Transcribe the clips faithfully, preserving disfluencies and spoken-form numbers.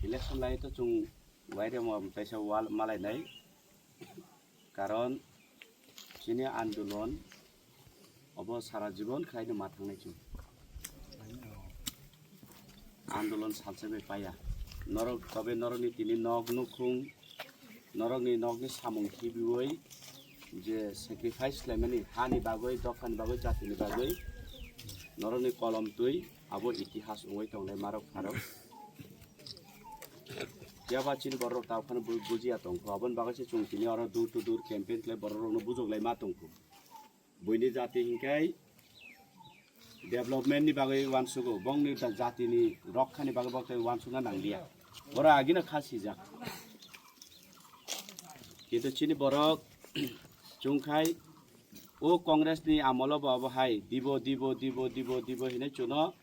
Election lai to chwng wairemo taisa wal malainai. Karon chini andolon obo sara jibon khlaino ma thangnai chwng. Andolon salsa bai paya. Norok tobe norokni tini nok nukhung, norokni nokni samung hibiwi je sacrifice khlaimani hani bagwi, dophani bagwi, jatini bagwi norokni kolom twi abo itihas wngwi tongnai marok pharok. Phiya ba chini borok tao phano bu-, bujiya tongkho. Aboni bagwi se chwng tini oro door to door campaign khlai borok rokno bujoklai ma tongkho. Buini jati hinkhai development ni bagwi uansugo, bongni da-, jatini rokhani bagwi bo khe uansukna nangliya. Borok agino kha sijak. Kintu chini borok chwngkhai o Congress ni amolo bo abo hai dibo, dibo, dibo, dibo, dibo hinwi chuno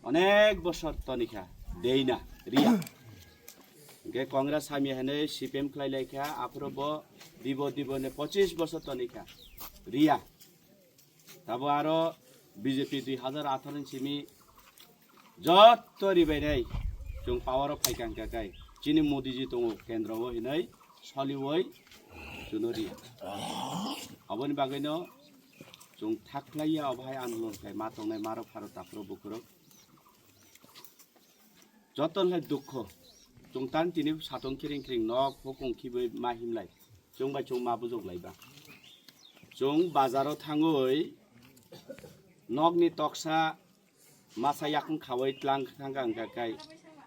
onek bosor tonikha, deina, riya. Hingke Congress hamya hinwi C P M khlai laikha, aphuru bo dibo, dibo hinwi pochis bosor tonikha, riya. Tabo aro B J P dui hazar atharo ni simi jotto ribainai chwng power o phaikha hingkha kai chini Modi ji tongo kendro o hinwi soliwoi chuno riya. Aboni bagwino chwng thaklaiya obo hai andolon khlai ma tongnai marok pharok takhurok bukhurok. Joto hai dukho. Chwng tan tini satong kiring kiring nok hokong khibwi ma himlai. Chwng bai chwng ma bujok laiba. Chwng bazaro thangwi nokni toksa masa yakung khawai tlang thangka hingka kai.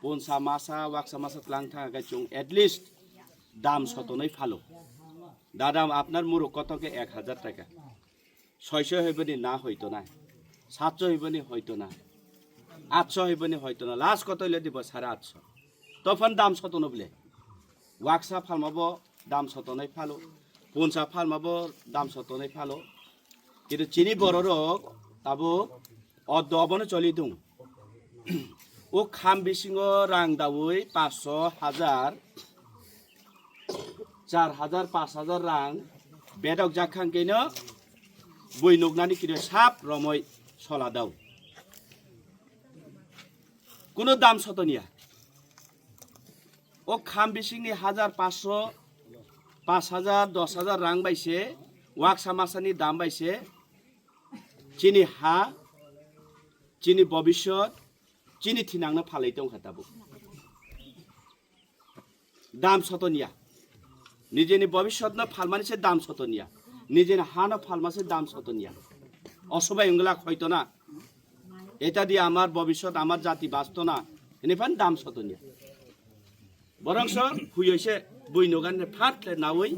Punsa masa, waksa masa tlang thangka kai chwng at least dam sotonoi phalo. Dada, apnar muruk koto ke ek hazar taka. Soiso hoiboni na hoito na, satso hoiboni hoito na, atso hoiboni hoito na, last koto hoile dibo sare atso. Tophan dam sotono bile. Waksa phalma bo dam sotonai phalo, punsa phalma bo dam sotonai phalo. Kintu chini bororok tabuk o dobono choli dong. O kham bisingo rang dawi paanch sho, hajar, char hajar, paanch hajar rang bedok jak khang keno bui nuknani kiri sap romoi sola dao. Kuno dam sotonia. O kham bisingni hajar paanch sho, paanch hajar, dos hajar rang bai se, waksa masani dam bai se, chini ha, chini bobisot, chini thinangno phalai tongkha tabuk. Dam sotonia. Nijeni bobisotno phalmani se dam sotonia. Nijeni hano phalma se dam sotonia. Osobai wngla khoito na. Eta di amar bobisot, amar jati basto na. Hini phan dam sotonia. Borok so huyoi se bui nogan phat le nawi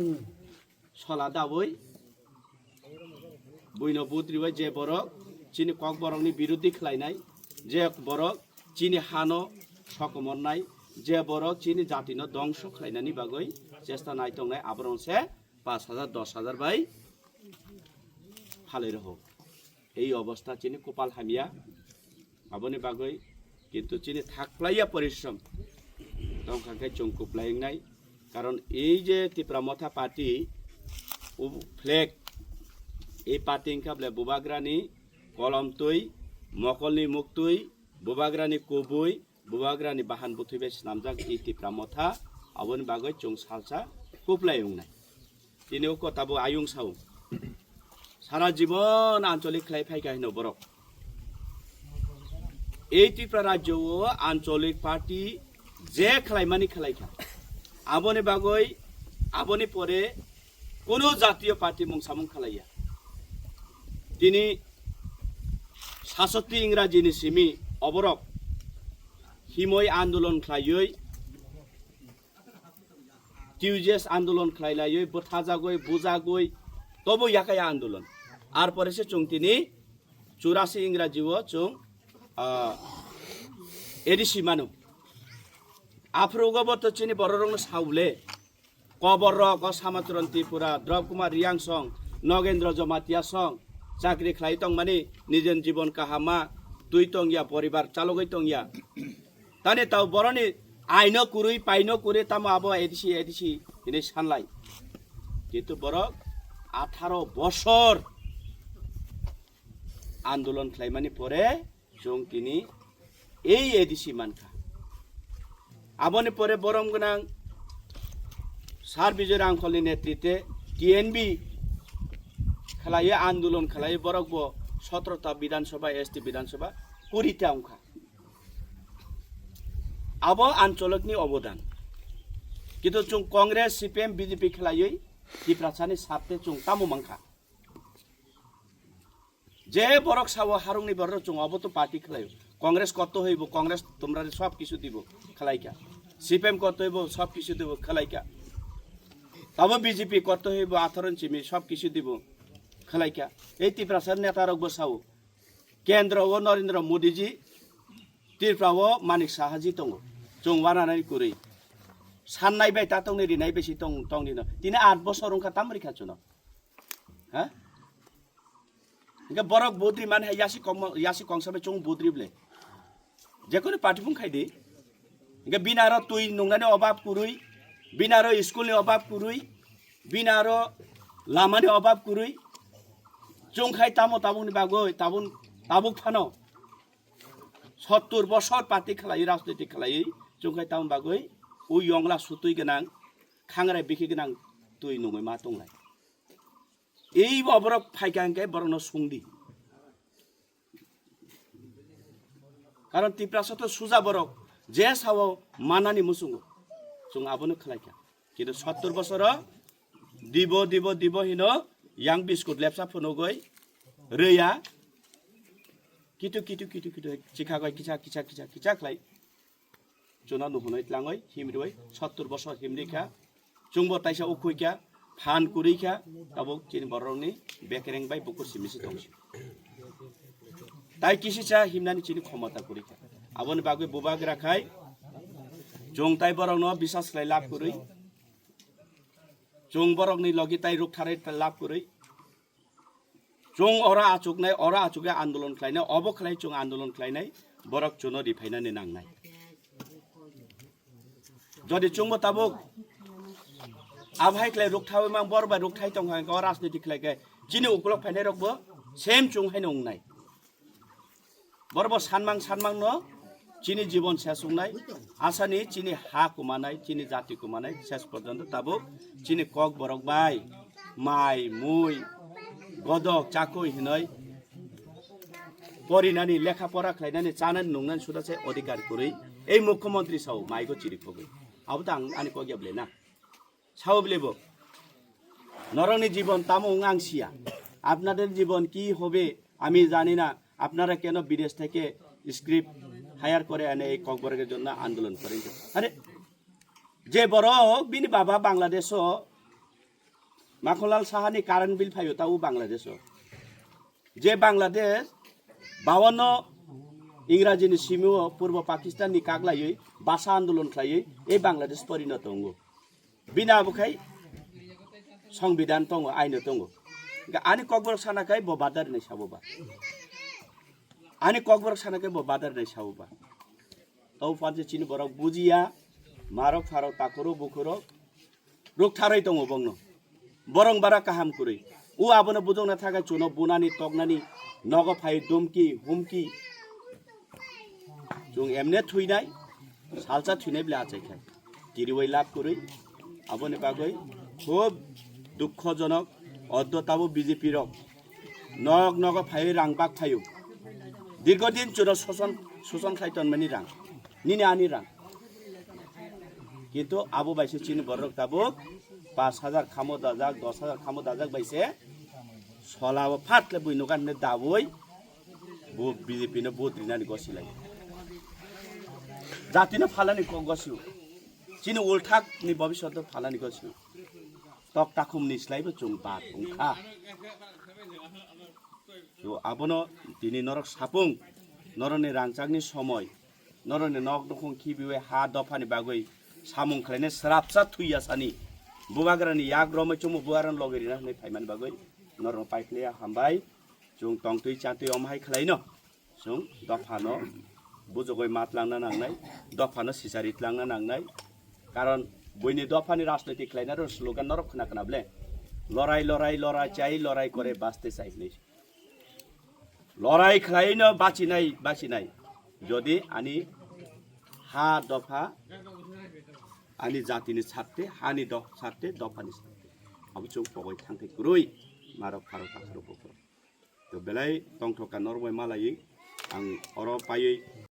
sola dawi buino but ribai je borok chini kok borokni biruddhi khlainai, je borok chini hano sokomornai, je borok chini jatino dongso khlainani bagwi chesta nai tongnai, aborok se paanch hajar, dos hajar bai phalwi rohok. Ei obostha chini kopal hamya. Aboni bagwi kintu chini thaklaiya porishrom tongkha khe chwng kuplai wngnai. Karon ei je Tipra Motha Party, o flag, ei party wngkha ble Bubagrani kolom twi, mokolni muktwi, Bubagrani kubui, Bubagrani bahan bwthwi bai swnamjak ei Tipra Motha, aboni bagwi chwng salsa kuplai wngnai. Tini o kota bo ayung sao. Sara jibon ancholik khlai phaikha hino borok. Ei Tripura rajyo o ancholik party je khlaimani khlaikha. Aboni bagwi, aboni pore kuno jatiyo party mung samung khlaiya. Tini sasokti Ingrajini simi oborok himoi andolon khlaiwi, T U J S andolon khlai laiwi, bwthajagwi, bujagwi, tobo yakaya andolon. Ar pore se chwng tini churasi Ingraji o chwng, ah, A D C mano. Aphrugo bo to chini bororokno saule. Kobor rok o Samachron Tripura, Drop Kumar Riang song, Nogendra Jamatia song, chakri khlai tongmani, nijen jibon kahama, twi tongya, poribar chalogwi tongya. Tani tao boroni aino kurui, paino kurui, tamo abo A D C, A D C hinui sanlai. Kintu borok atharo bosor andolon khlaimani pore chwng tini ei A D C mankha. Aboni pore borom gwnang Sir Bijoy Rangkholni netrite T N B khlaiwi andolon khlaiwi borok bo sotrota Bidhan Sabha, S T Bidhan Sabha, kuri ta wngkha. Abo ancholokni obodan. Kintu chwng Congress, C P M, B J P khlaiwi Tiprasani sabte chwng tamo mankha. Je borok sao harungni borok chwng obo to party khlaio. Congress kotto hoibo, Congress tumrari sob kisu dibo, khlaikha. C P M kotto hoibo, sob kisu dibo, khlaikha. Tabo B J P kotto hoibo, atharon chimi sob kisu dibo, khlaikha. Ei Tiprasa neta rok bo sao. Kendro o Narendra Modi ji, Tripura o Manik Saha ji tongo. Chwng wananai kwrwi. Sannai bai ta tongni rinai bai si tong, tongni no. Tini aat bosor wngkha tam rikha chuno. Ha? Hingke borok budri man hai yasi kong, yasi kongsa bai chwng budri ble. Jekono party phung khai di. Hingke bini aro twi nungnani obab kwrwi, bini aro school ni obab kwrwi, bini aro lama ni obab kwrwi. Chwng khai tamo tabuk ni bagwi, tabun, tabuk phano sottur bosor party khlaiwi, rajniti khlaiwi, chwng khai tamo bagwi, o yongla sutwi gwnang, khangrai bikhi gwnang twi nungwi ma tonglai. Ei bo borok phaikha hingke borokno sungdi. Karon Tiprasa to suja borok, je sao manani muchungo. Chwng abono khlaikha. Kintu sottur bosoro dibo, dibo, dibo hino yang biskut lepsa phunugwi rwya. Kitu, kitu, kitu, kitu, chikhagwi kisa, kisa, kisa, kisa khlai. Chwngno nuhunwi tlangwi himriwi sottur bosor himrikha. Chwngbo taisa ukhuikha, phan kwrwikha, tabuk chini borokni bekereng bai bukur simi se tongsi. Tai kisisa himnani chini khomota kwrwikha. Aboni bagwi bubagra khai chwng tai borokno bisas khlai lab kwrwi. Chwng borokni logi tai rukthari lab kwrwi. Chwng oro achuknai, oro achukya andolon khlainai, obo khlai chwng andolon khlainai, borok chwngno riphainani nangnai. Jodi chwngbo tabuk abhai khlai rukthai mang bor bai rukthai tong kha, o rajniti khlai khe chini ukulok phainai rokbo same chwng haino wngnai. Borbo sanmang sanmangno chini jibon ses wngnai, asani chini ha kumanai, chini jati kumanai, ses porjonto tabuk chini kok borok bai mai, mui, godok, chakui hinoi porinani, lekha pora khlainani, chanani, nungnani suda se odhikar kwrwi ei mukhyamantri sao maigo chiri khogwi. Abo to ang ani kok ya ble na. Sao bile bo. নরকনি জীবন তামো wngang siya. আপনাদের জীবন কি হবে আমি জানি না. আপনারা কেন বিদেশ থেকে স্ক্রিপ্ট হায়ার করে এনে এই ককবরকের জন্য আন্দোলন করেন? আরে, je borok bini baba Bangladesh o Makhonlal Saha ni current bill phaio ta u Bangladesh o. Je Bangladesh bawanno Ingraji ni simi o Purbo Pakistan ni kaglaiwi basa andolon khlaiwi ei Bangladesh porinoto wngo. Bini abo khai songbidan tongo, aino tongo. Hingke ani kokborok sana khai bo badari nai sabo ba. Ani kokborok sana khai bo badari nai sabo ba. Tau phanse chini borok bujiya, marok pharok takuro bukuro, ruk tharwi tongo bongno. Borong bara kaham kwrwi. O abono bujokna thangkhe chuno bunani, toknani, nogo phai dumki, humki. Chwng emne thwinai, salsa thwinai bwle achai khai. Kiriwi lab kwrwi. Aboni bagwi khub dukhojonok, oddo tabo B J P rok nok nogo phaiwi rang bak phaio. Dirgo din chuno soson, soson khai tonmani rang. Nini ani rang. Kintu abo bai se chini borok tabuk pash hajar khamo dajak, dos hajar khamo dajak bai se sola o phat le bui nugan ne dabui bo B J P no vote rinani gosi lai. Jati no phalani kok gosio. Chini ulthak ni bobiswat no phalani gosio. Tok takhum ni slai bo chwng bak wngkha. To abono tini norok sapung, norokni rangchakni somoi, norokni nok nukhung khibiwi ha dophani bagwi samung khlainai srapsa thwiya sani. Bubagrani yak romwi chumui bubagrani logi rina hwnwi phaimani bagwi norokno paiphlaiya hambai. Chwng tongtwi chatwi omo hai khlaino. Chwng dophano bujogoi ma tlangna nangnai, dophano sichari tlangna nangnai. Karon buini dophani rajniti khlainai rok slogan norok khna khna ble. Lorai, lorai, lorai chai, lorai kore baste chai hwnwi. Lorai khlaino bachinai, bachinai. Jodi ani ha dopha Ani jatini sarte, hani dok sarte, dophani sarte. Abo chwng pogwi thangthai kwrwi, marok pharok takhorok bukhorok. To belai tongthok ka norok bai malaiwi ang oro paiwi